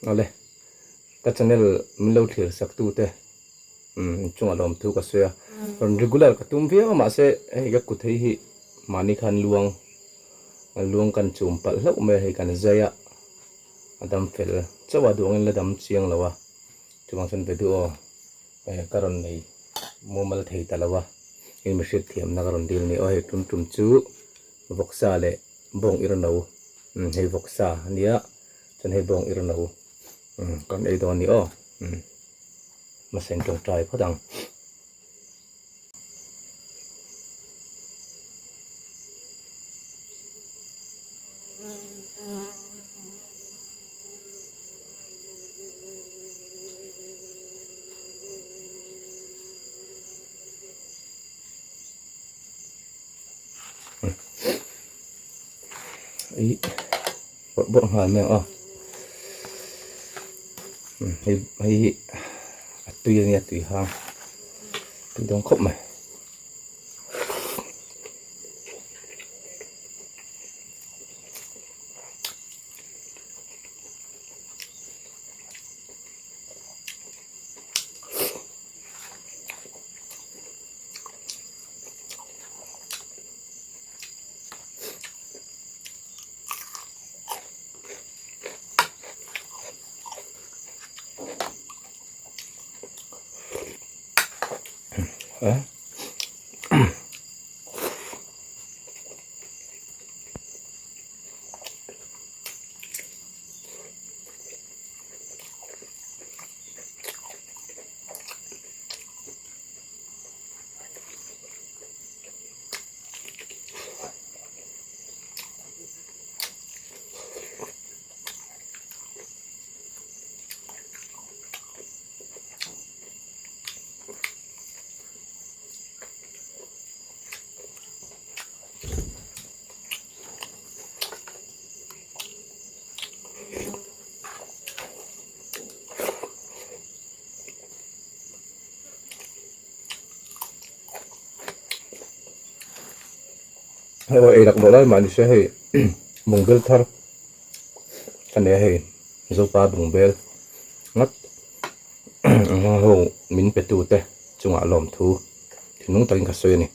Awle, ka channel min lo thlir sak tu te chungah lawmthu ka sawi a, rawn regular ka tum viau a mahse hei ka kut hei hi mahni khan luang luang kan chum palh hlauh mai a hei kan zai a, a dam fel chauh a duh angin la dam chiang lo a, chuvang chuan video ka rawn nei mumal thei ta lo a, hei mi hriatthiamna ka rawn dil a ni aw hei tum tum chu vawksa leh bawng irno hei vawksa a nia chuan hei bawng irno kan ei dawn a ni aw hmasa in tawngtai phawt ang. Ih bawrh bawrh nghal mai ang aw hei hei hi a tui a nia tui hang tui dawn khawp mai. Hei ei lak loh lai mah ni se hei bungbel thar a nia hei Zopa bungbel ngawt ho min pe tu te chungah lawmthu thinlung takin ka sawi a ni.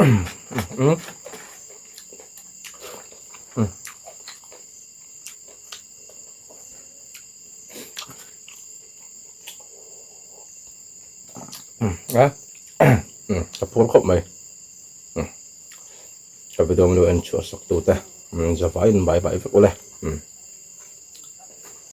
A ka phur khawp mai ka video min lo en chhuah sak tute zavaiin bye bye vek ule.